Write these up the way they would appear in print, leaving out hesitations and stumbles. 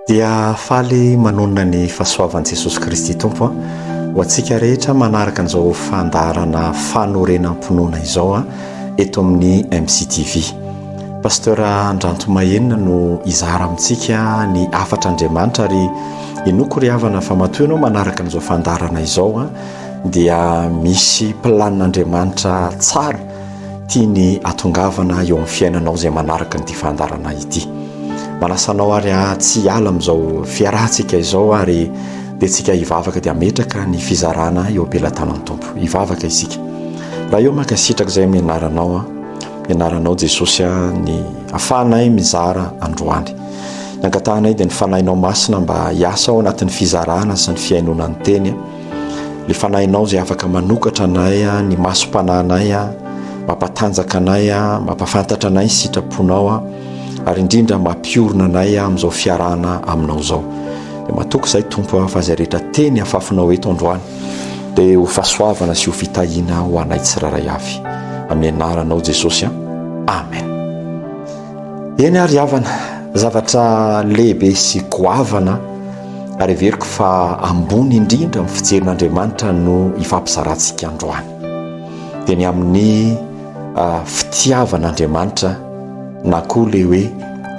Dia faly manonona ny fahasoavan'i Jesosy Kristy Tompo ho antsika rehetra manaraka an'izao fandaharana fanorenam-pinoana izao eto amin'ny MCTV. Pasteur Andranto Mahenina no hizara amintsika ny hafatr'Andriamanitra ary inoako ry havana fa matoa ianao manaraka an'izao fandaharana izao dia misy planin'Andriamanitra tsara tiany atongavana eo amin'ny fiainanao izay manaraka an'ity fandaharana ity. Manasa anao ary aho tsy hiala amin'izao fiarahantsika izao ary dia tsika hivavaka dia hametraka ny fizarana eo am-pelatanan'ny Tompo. Hivavaka isika. Raha eo mankasitraka izay amin'ny anaranao aho, ny anaranao Jesosy aho, ny afahanay mizara androany. Ny angatahanay dia ny fanahinao masina mba hiasa ao anatin'ny fizarana sy ny fihainoana ny teny. Ilay fanahinao izay afaka manokatra anay, ny masom-panahinay, mampatanjaka anay, mampafantatra anay ny sitraponao, ary indrindra mampiorina anay amin'izao fiarahana aminao izao. Dia matoky izahay Tompo fa izay rehetra teny afafinao eto androany dia ho fahasoavana sy ho fitahiana ho anay tsirairay avy. Amin'ny anaranao Jesosy. Amen. Eny ary havana, zavatra lehibe sy goavana ary heveriko fa ambony indrindra amin'ny fijerin'Andriamanitra no ifampizarantsika androany. Dia ny amin'ny ah, fitiavan'Andriamanitra na koa le hoe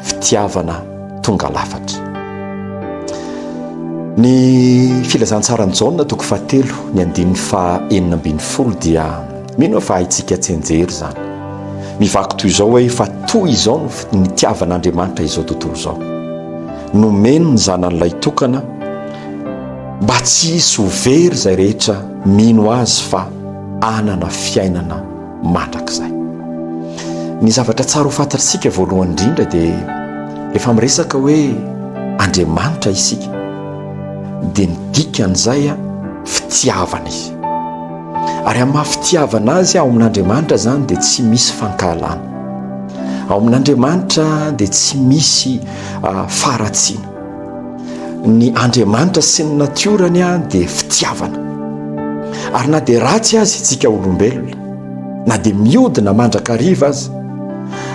fitiavana tonga lafatra. Ny filazantsaran'i Jaona toko fahatelo ny andininy faha 16 dia Mino aho fa haintsika tsianjery izany. Mivaky toy izao hoe fa toy izao no nitiavan'Andriamanitra izao tontolo izao. Nomeny ny zanany lahitokana mba tsy hisy ho very izay rehetra mino azy fa hanana fiainana mandrakizay. Ny zavatra tsara ho fantatsika voalohany indrindra dia rehefa miresaka hoe Andriamanitra isika dia ny dikan'izay fitiavana izy. Ary amin'ny maha fitiavana azy ao amin'Andriamanitra izany dia tsy misy fankahalana. Ao amin'Andriamanitra dia tsy misy ah, faharatsiana. Ny Andriamanitra sy ny natiorany ah, dia fitiavana. Ary na dia ratsy aza isika olombelona, na dia miodina mandrakariva aza,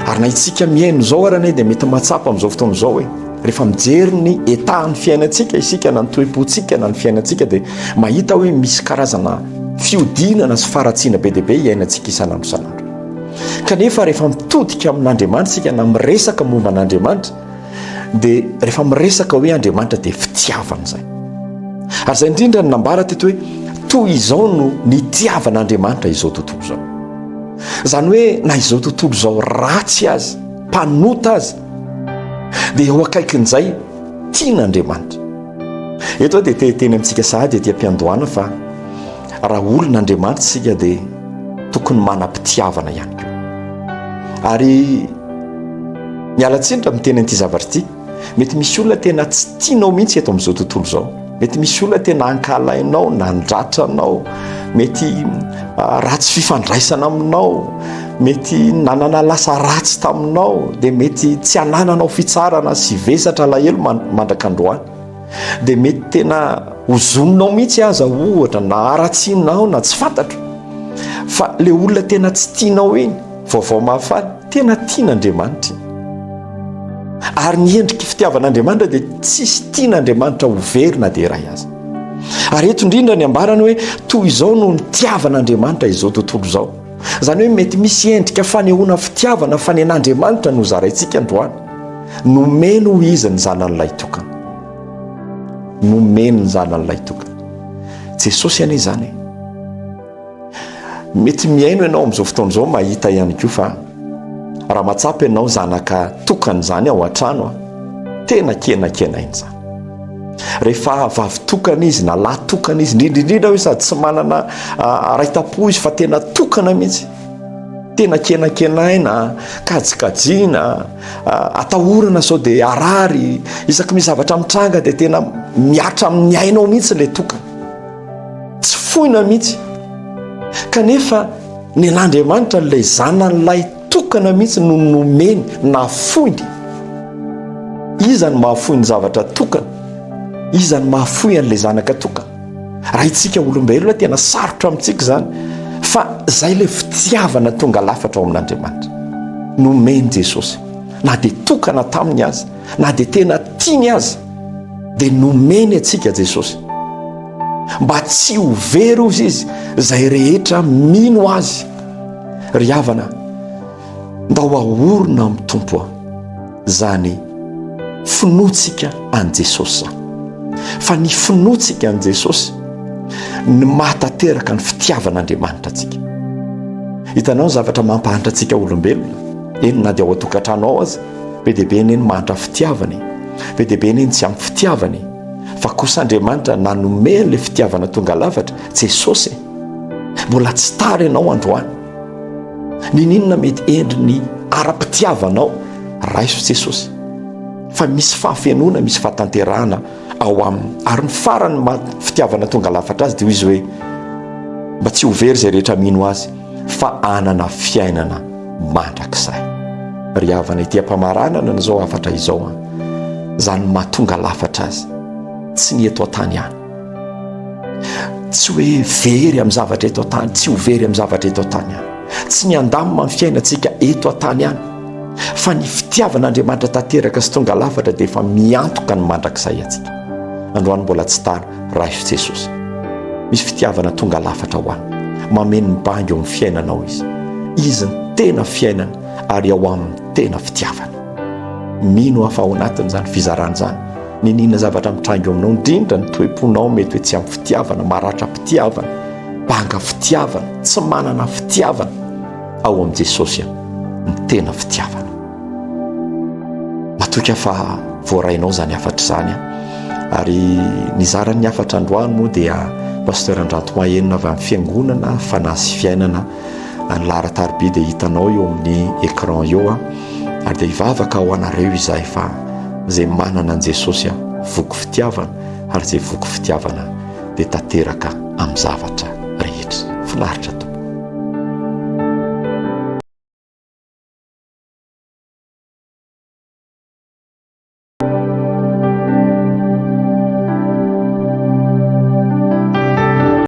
ary na isika mihaino izao ary anie dia mety mahatsapa amin'izao fotoana izao hoe Rehefa mijery ny état ny fiainantsika isika na ny toe-pontsika na ny fiainantsika dia mahita hoe misy karazana fiodinana sy faharatsiana be dia be iainantsika isan'andro isan'andro. Kanefa rehefa mitodika amin'Andriamanitra isika na miresaka momba an'Andriamanitra dia rehefa miresaka hoe Andriamanitra dia fitiavana izay. Ary izay indrindra no nambara teto hoe toy izao no nitiavan'Andriamanitra izao tontolo izao. Izany hoe na izao tontolo izao ratsy aza, mpanota aza, dia eo akaikin'izay tian'Andriamanitra. Eto aho dia te hiteny amintsika sahady ety am-piandohana fa raha olon'Andriamanitra isika dia tokony manam-pitiavana ihany koa. Ary miala tsiny raha miteny an'ity zavatra ity, mety misy olona tena tsy tianao mihitsy eto amin'izao tontolo izao. Mety misy olona tena ankahalainao, nandratra anao, mety ah, ratsy fifandraisana aminao, mety nanana lasa ratsy taminao, dia mety tsy anananao fitsarana sy vesatra alahelo mandrak'androany. Dia mety tena hozoninao mihitsy aza ohatra na haratsianao na tsy fantatro. Fa le olona tena tsy tianao iny, vaovao mahafaly, tena tian'Andriamanitra iny. Ary ny endriky fitiavan'Andriamanitra dia tsisy tian'Andriamanitra ho very na dia iray aza. Ary eto indrindra ny ambarany hoe toy izao no nitiavan'Andriamanitra izao tontolo izao. Izany hoe mety misy endrika fanehoana fitiavana fa ny an'Andriamanitra no zaraintsika androany. Nomeny ho izy ny zanany lahitokana. Nomeny ny zanany lahitokana. Jesosy anie izany e. Mety mihaino ianao amin'izao fotoana izao mahita ihany koa fa raha mahatsapa ianao zanaka tokana izany ao an-trano a, tena kenakenaina izany. Rehefa vavy tokana izy na lahy tokana izy, indrindra indrindra hoe sady tsy manana ray tam-po izy fa tena tokana mihitsy. Tena kenakenaina, kajikajiana, atahorana sao dia harary, isaky misy zavatra mitranga dia tena mihatra amin'ny ainao mihitsy ilay tokana. Tsy foina mihitsy. Kanefa ny an'Andriamanitra ilay zanany lahy tokana mihitsy no nomeny, nafoiny. Iza no mahafoy ny zavatra tokana? Iza no mahafoy an'ilay zanaka tokana? Raha itsika olombelona tena sarotra amintsika izany fa izay ilay fitiavana tonga lafatra ao amin'Andriamanitra. Nomeny Jesosy na dia tokana taminy aza, na dia tena tiany aza. Dia nomeny antsika Jesosy mba tsy ho very hozy izy izay rehetra mino azy. Ry havana, ndao ahorina amin'ny Tompo a izany finoantsika an'i Jesosy izany. Fa ny finoantsika an'i Jesosy ny mahatanteraka ny fitiavan'Andriamanitra antsika. Hitanao ny zavatra mampahantra antsika olombelona, eny na dia ao an-tokantrano ao aza, be dia be anie ny mahantra fitiavana e. Be dia be anie ny tsy ampy fitiavana e. Fa kosa Andriamanitra nanome an'ilay fitiavana tonga lafatra, Jesosy e. Mbola tsy tara ianao androany. Niniana mety endriny ara-pitiavanao, raiso Jesosy. Fa misy fahafenoana, misy fahatanterahana ao aminy. Ary ny farany maha fitiavana tonga lafatra azy dia hoy izy hoe mba tsy ho very izay rehetra mino azy fa hanana fiainana mandrakizay. Ry havana ity am-pamaranana an'izao hafatra izao an, izany maha tonga lafatra azy, tsy ny eto an-tany ihany. Tsy hoe very amin'ny zavatra eto an-tany, tsy ho very amin'ny zavatra eto an-tany ihany. Tsy ny handamina ny fiainantsika eto an-tany ihany, fa ny fitiavan'Andriamanitra tanteraka sy tonga lafatra dia efa miantoka ny mandrakizay antsika. Androany mbola tsy tara, raiso Jesosy. Misy fitiavana tonga lafatra ho anao. Mameno ny banga eo amin'ny fiainanao Izy. Izy ny tena fiainana ary ao aminy tena fitiavana. Mino aho fa ao anatin'izany fizarana izany, niniana zavatra mitranga eo aminao, indrindra ny toe-ponao mety hoe tsy ampy fitiavana, maratra-pitiavana, banga fitiavana, tsy manana fitiavana. Ao amin'i Jesosy ny tena fitiavana. Matoky aho fa voarainao izany hafatra izany. Ary nizara ny hafatra androany moa dia Pasteur Andranto Mahenina avy amin'ny Fiangonana Fanahy sy Fiainana. Ny laharan-tariby dia hitanao eo amin'ny écran eo. Ary dia hivavaka ho anareo izahay fa izay manana an'i Jesosy voky fitiavana ary izay voky fitiavana dia tanteraka amin'ny zavatra rehetra. Finaritra tompoko.